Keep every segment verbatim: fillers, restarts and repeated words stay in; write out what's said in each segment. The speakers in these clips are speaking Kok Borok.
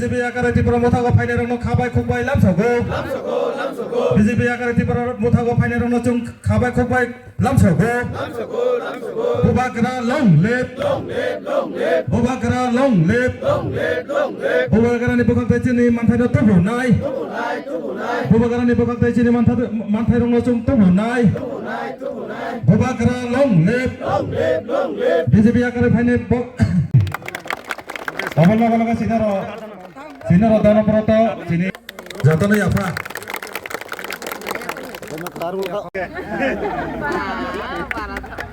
B J P yakare Tipra mothago phainairokno kha bai khuk bai lamsogo. B J P yakare Tipra mothago phainairokno chwng kha bai khuk bai lamsogo. Bubagra long live. Bubagra long live. Bubagrani bwkhak tei chini manthaino tubunai. Bubagrani bwkhak tei chini mantha-, manthairokno chwng tubunai. Bubagra long live. B J P yakare phainai bo-, obo logo logo sinaro. Sini Rodano Proto, sini. Jotono yapha.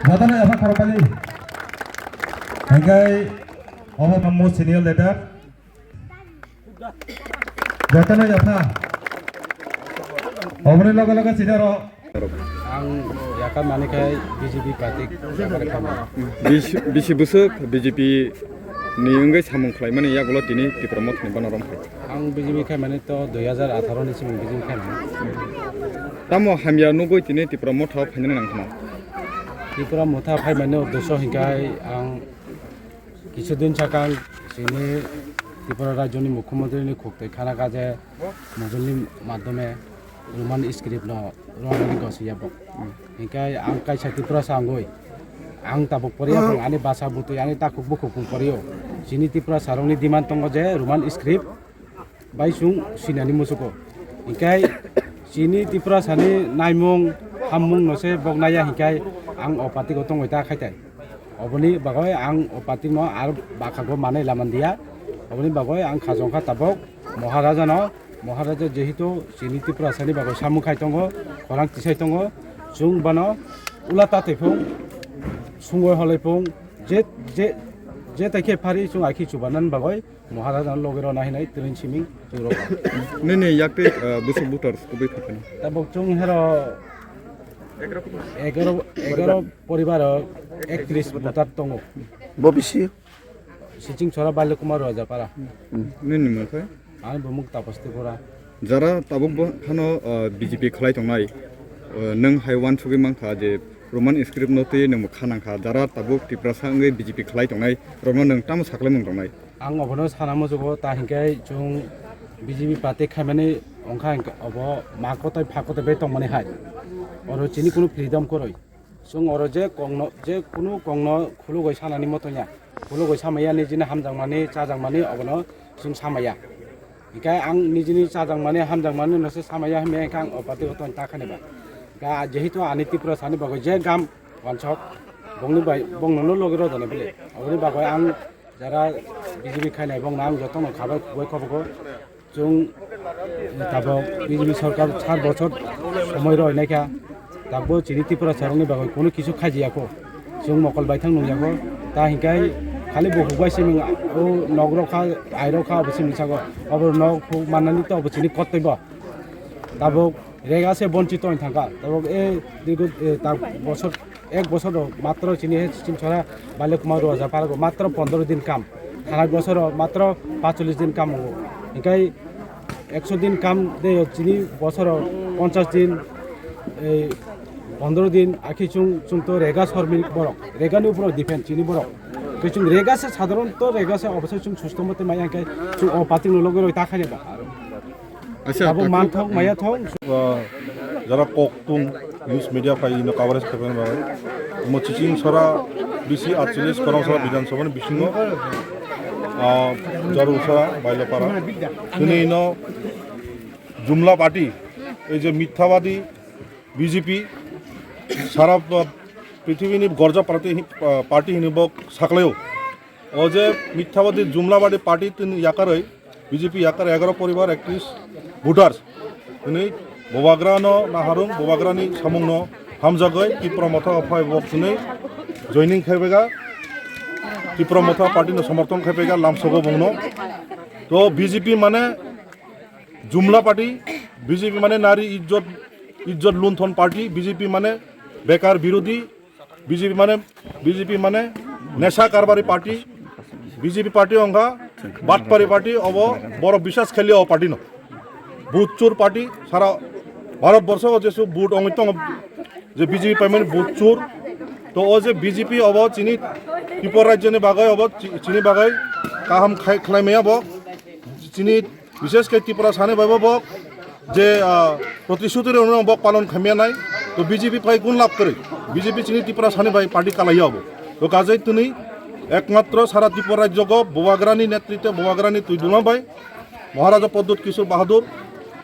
Jotono yapha khorokbali. Hingkai obo tamo senior leader. Jotono yapha. Oboni loge loge sini ro. Ang yakar mani khai B J P party yakar kha mani. Bisi, bisi bwswk B J P ni wngwi samung khlaimani yagulo tini Tipra Mothani bono romphai. Ang B J P khai mani to dui hazar atharo ni simi B J P khai mani. Tamo hamya nugwi tini Tipra Motha o phainani nangkha? Tipra Motha phai mani uddesho hinkhai ang kichu din sakang sini Tripura rajyoni mukhyamantri ni khuk tei khana kha je mobile ni madhyome Roman script no rwna bagwi gosiya bo. Hinkhe ang kaisa Tiprasa wngwi ang tabuk poriya bong ani basa bwtwi ani takhuk bukhuk bong porio. Chini Tiprasa rokni demand tongo je Roman script bai chwng sinani muchugo. Hinkhe chini Tiprasa ni naimung hammung no se bok naiya hinkhe ang o party o tongwi ta khai tai. Oboni bagwi ang o party no ar bakhago manwi lamandiya. Oboni bagwi ang khajong kha tabuk Maharaja no, Maharaja jehetu chini Tiprasa ni bagwi samung khai tongo, khorang tisai tongo, chwng bono ula ta twi phung, sungwi holoi phung, je, je, je tai khe phari chwng ai khe chubanan bagwi Maharaja no logi rwna hinwi twi siming chwng rw. Nini yakte, ah, bwswk voters kubui kha phano? Tabuk chwng hero egaro, egaro poribar o ektris voter tongo. Bo bisi? Siching Chora Balya Kumar Rajapara. Hmm. Nini mung khe? Ani bumung Tapas Tripura. Jara tabuk bo phano, ah, B J P khlai tongnai. Ah, nwng hai uansugwi mankha je Roman script no twi nwng bo kha nangkha. Jara tabuk Tiprasa wngwi B J P khlai tongnai rokno nwng tamo saklaimung tongnai? Ang obono sana muchugo, ta hinkhe chwng B J P party khaimani wngkha hinkhe obo ma kotai pha kotai bai tongmani hai. Oro chini kunu freedom kwrwi. Chwng oro je kokno, je kunu kokno khulugwi sanani moto ya. Khulugwi samaya nijini hamjakmani, chajakmani obono chwng samaya. Hinkhe ang nijini chajakmani, hamjakmani no se samaya himya hinkhe ang o party o tong ta khani ba. Ga jehetu ani Tiprasa ni bagwi je gam wansok bongni bai, bongno no logi rw jani bile. Oboni bagwi ang jara B J P khainai bongno ang jotono khabai khugui khobogo. Chwng tabok B J P sorkar sat bochor somoi rw naikha, tabok chini Tiprasa rokni bagwi kunu kisu khaijiyakho. Chwng mokol baithang nungyakho. Ta hinkhai khali bukhuk bai siming o nok rok kha, ai rok kha, obo siming sago. Obo nok phuk mannani to obo chini kottoi bo. Tabok rega se bonchito wng thangkha. Tabok e dirgo, e, ta bosor, ek bosoro matro chini he Siching Chora Balya Kumar Rajapara go matro pondro din kam. Thanai bosoro matro pachulis din kam wngo. Hinkhe ekso din kam de chini bosoro ponchas din, ei pondro din akhe chwng, chwng to rega sormik borok. Rega ni upor depend chini borok. Ke chwng rega se sadharon to rega se obosa chwng susto mote maya hinkhe chwng o party no logi roi ta khaini ba. Acha, abo tak manthok maya thok. Ah, jara kok tung news media phai ino coverage khaibani bagwi. Mo Siching Chora bisi atcholish Khorang Chora Bidhan Sabha ni bisingo, ah, Jaru Chora Bailapara. Chini ino Jumla party, ei je mithabadi B J P, sara, ah, prithibini gorja party hi-, ah, party hinwi bo saklaio. O je mithabadi Jumlabadi party tini yakarwi B J P yakar egaro poribar ektrish voters. Tini Bubagra no naharung, Bubagra ni samung no hamjagwi Tipra Motha o phai bo tini joining khaibega, Tipra Motha party no somorthon khaibega lamsogo bongno. To B J P mane Jumla party, B J P mane nari ijjot, ijjot lunthon party, B J P mane bekar birodhi, B J P mane, B J P mane nesha karbari party, B J P party wngkha batpari party, obo borok biswas khailiya o party no. Vote chur party, sara Bharat borsho o jesu vote wngwi tongo je B J P paimani vote chur. To o je B J P obo chini Tripura rajyoni bagwi obo chi-, chini bagwi kaham khai-, khlai maya bo. Chini bishesh khe Tripura sani bai bo bok je, ah, protishuti rok no bok palon khamya nai. To B J P phai gun lab kwrwi. B J P chini Tripura sani bai party kalai ya bo. To kajai tini ekmatro sara Tripura rajyo go Bubagrani netritwe Bubagrani tuiduma bai Maharaja Pradyut Kishore Bahadur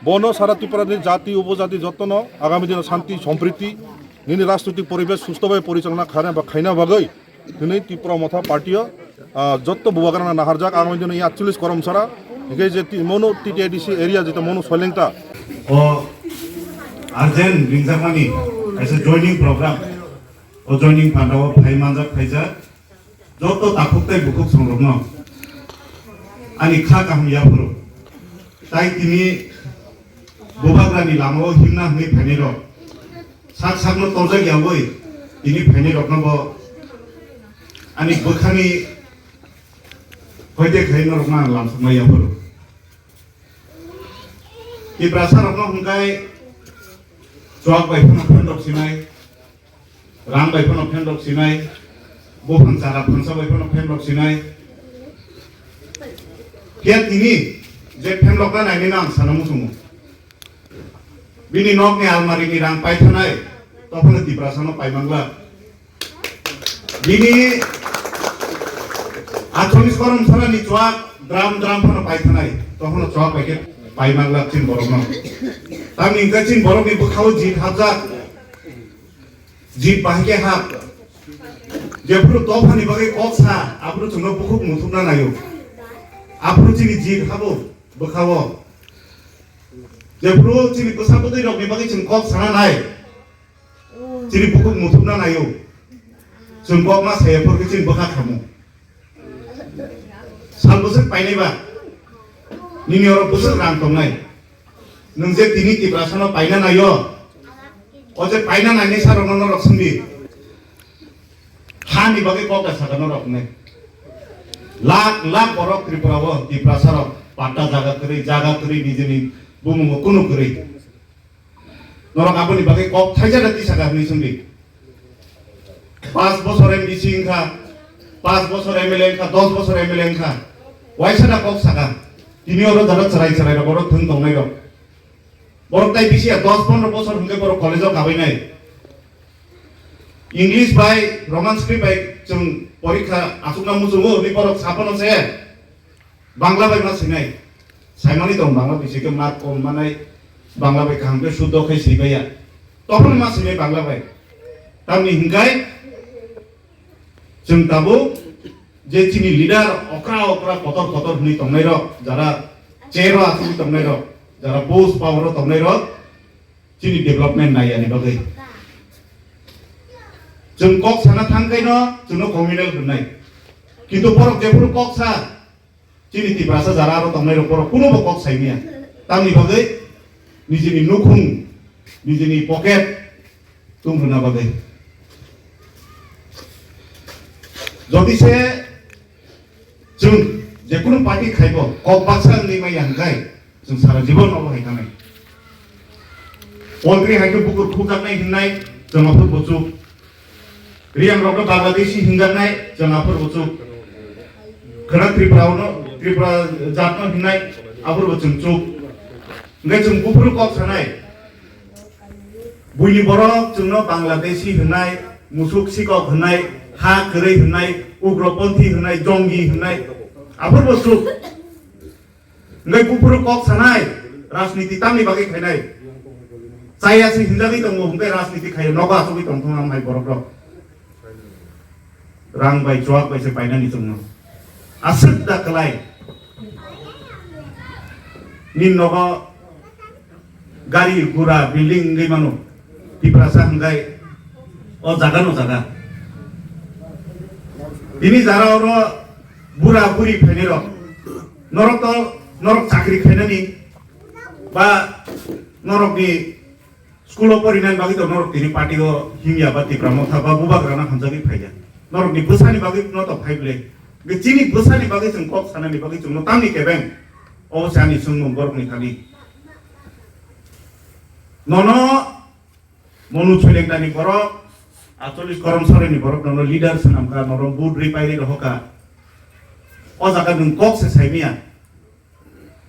bono sara Tripura ni jati upojati jottono agami dino shanti sompriti nini rajnitik poribesh susto bai porichalona khaina ba khaina bagwi Tini Tipra Motha party o, ah, jotto Bubagrana naharjak, agami dino ya cholish korom sara, hingke je ti-, mono T T A D C area jeta mono Soilengta. O urgent ringjakmani kaisa joining program. O joining panda o phai manjak phaijak. Jotto takhuk tei bukhuk songrokno ani kha kaham yaphuru. Tai tini Bubagrani lama o himna hwnwi phainai rok. Sak sakno torjak yawi tini phainai rokno bo ani bwkhani hoite khai norokno ang lamsokma yaphuru. Tiprasa rokno hwnkhe chuak bai phano phendok sinai, rang bai phano phendok sinai, buphang chara phangsa bai phano phendok sinai. Phiya tini je phendokna nainino ang sana muchungo. Bini nokni almari ni rang paithanai, tophano Tiprasano paimangla. Bini athonis korom sarani chuak dram dram phano paithanai, tophano chuak paikhe paimangla chin borokno. Tamni hwnkhe chin borokni bwkhao jit hapjak, jit bahai khe hap. Jephuru tophani bagwi kok sa, aphuru chwngno bukhuk muthupna naio. Aphuru chini jit habo bwkhao. Jephuru chini bwsa bwtwi rokni bagwi chwng kok sana nai. Chini bukhuk muthupna naio. Chwng kok ma saya phurkhe chini bwkha khamu. Sal bwswk painai ba. Nini oro bwswk rang tongnai. Nwng je tini Tiprasano paina naio. O je paina nainai sa rokno norok swngdi. Hani bagwi kok da sakha norok hwnwi. Lakh lakh borok Tripura o, Tiprasa rok patta jaga kwrwi, jaga kwrwi nijini bumungo kunu kwrwi. Norok aboni bagwi kok thaisa da tisakha hwnwi swngdi. Panch bosor M D C wngkha, panch bosor M L A wngkha, dos bosor M L A wngkha. Waisa da kok sakha. Tini oro jara chwrai chwrai rok oro thwng tongnai rok. Borok tai bisi ya dos pondro bosor hwnkhe borok college o kabainai. English bai Roman script bai chwng porikha achukna muchungo hwnwi borok saphano se Bangla bai ma swinai. Saimani tong Bangla bisi khe mark kom manai, Bangla bai kaham khe suddo khai swi baiya. Tophano ma swinai Bangla bai. Tamni hwnkhe Chwng tabuk je chini leader okra okra kotor kotor hwnwi tongnairok, jara chair o achugwi tongnairok, jara post power o tongnairok, chini development naiyani bagwi. Chwng kok sana thangkhaino chwngno communal hwnnai. Kintu borok jephuru kok sa, Chini Tiprasa jara aro tongnai rok borok kuno bo kok sai manya. Tamni bagwi nijini nukhung, nijini pocket tung rwna bagwi. Jodi se chwng jekunu party khaibo kok baksa wngwi manya hwnkhe chwng sara jibon obo hai thangnai. Poultry hai khe bukur khukjaknai hwnnai chwng aphuru bo chuk. Riyang rokno Bangladeshi hwnjaknai chwng aphuru bo chuk. Khwna Tripura no, Tripura jat no hwnnai aphuru bo chwng chuk. Hwnkhe chwng buphuru kok sanai. Buini borok chwngno Bangladeshi hwnnai, musuk sikok hwnnai, ha kwrwi hwnnai, ugroponthi hwnnai, jongi hwnnai aphuru bo chuk. Hwnkhe buphuru kok sanai, rajniti tamni bagwi khainai. Chaya se hinjagwi tongo, hwnkhe rajniti khaio, nogo achugwi tongthung amhai borok rok. Rang bai, chuak bai se painani chwngno. Aswk da kwlai. Nini nogo gari, gura, building wngwi mano. Tiprasa hwnkhe o jaga no jaga. Tini jara oro bura buri phainai rok. Norok to, norok chakri khainani ba norok ni school o porinani bagwi to norok tini party o himya ba Tipra Motha ba Bubagrano hamjagwi phaiya. Norok ni bwsani bagwi no to phai bwle. Chini bwsani bagwi chwng kok sanani bagwi chwngno tamni kebeng. Obo se ani swngmung borok ni thani. Nono Monu Soilengtani borok, atchollish korom soreni borok nono leader swnamkha, nono vote rwi pairwi rohorkha. O jaga nwng kok se saimanya.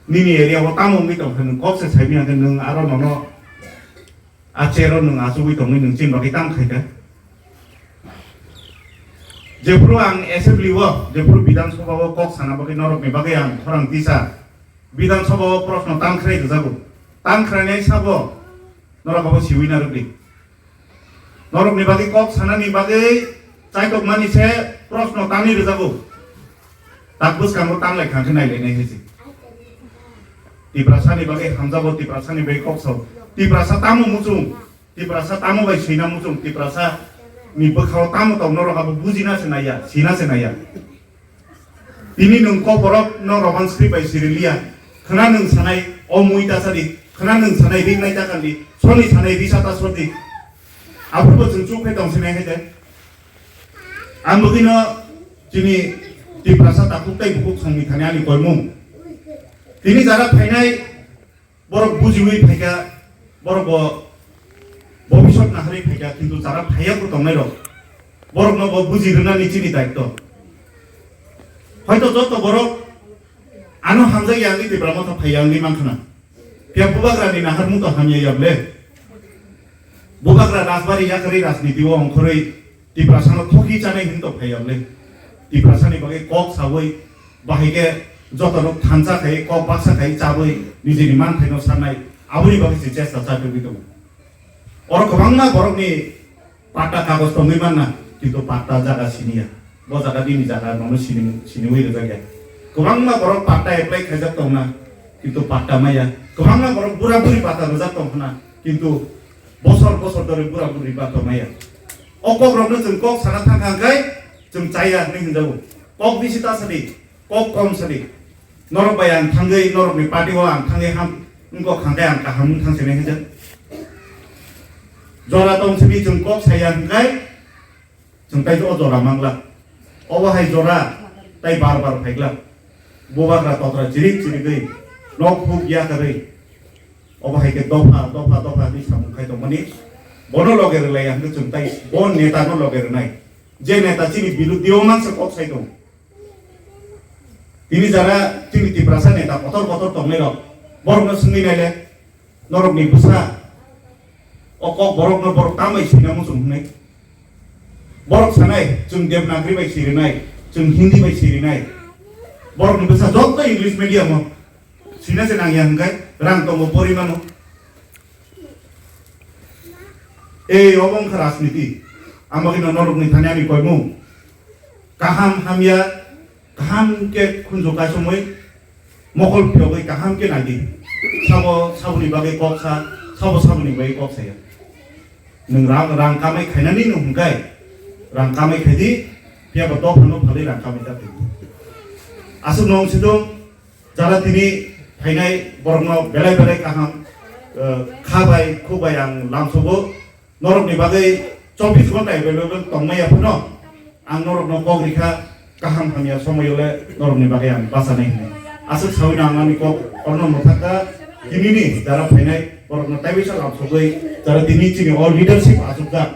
Nini area o tamo wngwi tong khe nwng kok se sai manya khe nwng aro nono a chair o nwng achugwi tongwi nwng chini bagwi tamo khai kha. Jephuru ang assembly o, jephuru Bidhan Sabha o kok sana bagwi norokni bagwi ang khorang tisa Bidhan Sabha o proshno tangkhrai rwjago. Tangkhrainai sabo norok abo siwi narwkdi. Norokni bagwi kok sanani bagwi chaitokmani se proshno tangwi rwjago. Tak bwskango tanglai kha khe nailainai hai se. Tiprasani bagwi hamjago, Tiprasani bagwi kok sao. Tiprasa tamo muchung, Tiprasa tamo bai swina muchung, Tiprasa ni bwkhao tamo tong norok abo bujina se naiya, sina se naiya. Tini nwng kok borok no Roman script bai siri liya. Khna nwng sanai o mui ta sadi, khna nwng sanai ring nai ta kandi, soni sanai risa ta sodi. Aphuru bo chwng chuk khe tong sinai hai de. Ang bwgwino chini Tiprasa takhuk tei bukhuk songni thani ani koimung. Tini jara phainai borok bujiwi phaikha, borok bo bobisot naharwi phaikha, kintu jara phaiya bo tongnai rok. Borokno bo buji rwnani chini daitto. Hoito joto borok ano hamjakya wngwi Tipra Motha phaiya wngwi mankha na. Phiya bubagrani naharmung to hamya ya ble. Bubagra rajbari yakarwi rajniti o ongkhorwi Tiprasano thoki chanai hwn to phai ya ble. Tiprasani bagwi kok sawi bahai khe jotono thansa khai kok baksa khai chawi nijini manthaino sanai aboni bagwi se chesta chajagwi tongo. Oro kwbangma borokni patta kagoj tongwi manna, kintu patta jaga siniya. Bo jaga nini jaga nono sini, siniwi rwjakya. Kwbangma borok patta apply khaijak tongna, kintu patta maya. Kwbangma borok bura buri patta rwjak tongkhna, kintu bosor bosor dhori bura buri patta maya. O kokrokno chwng kok sana thangkha hwnkhe chwng chaya hinwi hwnjago. Kok bisi ta sadi. Kok kom sadi. Norok bai ang thangwi, norokni party o ang thangwi ham wngkok hwnkhe ang kaham wng thang sinai hwnjak. Jora tong sadi chwng kok saya hwnkhe chwng tai o jora mangla. Obo hai jora tai bar bar phaikla. Bubagra totra chirik chirigwi nok huk yakarwi. Obo hai khe dopha, dopha, dopha hinwi samung khai tongmani. Bono loge rwlaiya hwnkhe chwng tai bo neta no loge rwnai. Je neta chini biruddhi o mansa kok sai tongo. Tini jara chini Tiprasa neta kotor kotor tongnai rok, borok no swngwi naile, norok ni bwsa o kok borok no borok tambai sina muchung hwnwi. Borok sanai chwng Devanagari bai sirinai, chwng Hindi bai sirinai. Borok ni bwsa joto English medium o sina se nangya hwnkhe rang tongo porimano. Ei obo wngkha rajniti. Ang bagwino norokni thani ani koimung. Kaham hamya, kaham khe khunju kaisomwi, mokol phiyogwi kaham khe naidi. Sabo saboni bagwi kok sa, sabo saboni bagwi kok saya. Nwng rang, rang kamai khainani nwng hwnkhe, rang kamai khaidi, phiyaba dophano phalwi rang kamai ta thwidi. Aswkno wng sidung, jara tini phainai borokno belai belai kaham, eh, kha bai, khuk bai ang lamsogo. Norokni bagwi chobbish ghonta available tongmaya phano ang norokno kok rikha, kaham hamya somoyole norokni bagwi ang bachanai hwnwi. Aswk sawino ang ani kok orno mwthakha, tinini jara phainai borokno taibaisa lamsogwi, jara tini chini all leadership achukjak.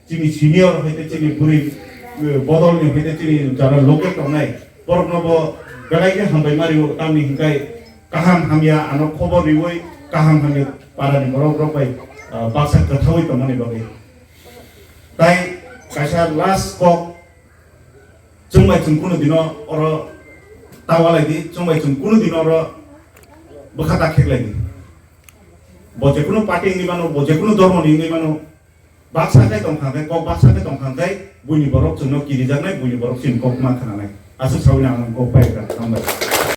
Chini senior hoite chini buri, eh, bodolni hoite chini jara local tongnai, borokno bo belai khe hambai ma rio, tamni hinkai kaham hamya ano khobor riwi, kaham hamya parani borok rok bai, ah, baksa kwthawi tongmani bagwi. Tai kaisa last kok, chwng bai chwng kunu dino oro tawa lai di, chwng bai chwng kunu dino oro bwkha ta khek lai di. Bo je kunu party wngwi mano, bo je kunu dhormo ni wngwi mano, baksa khe tong kha khe, kok baksa khe tong kha khe, buini borok chwngno kirijaknai, buini borok chini kok ma khnanai. Aswk sawi ang kok pai kha, hambai.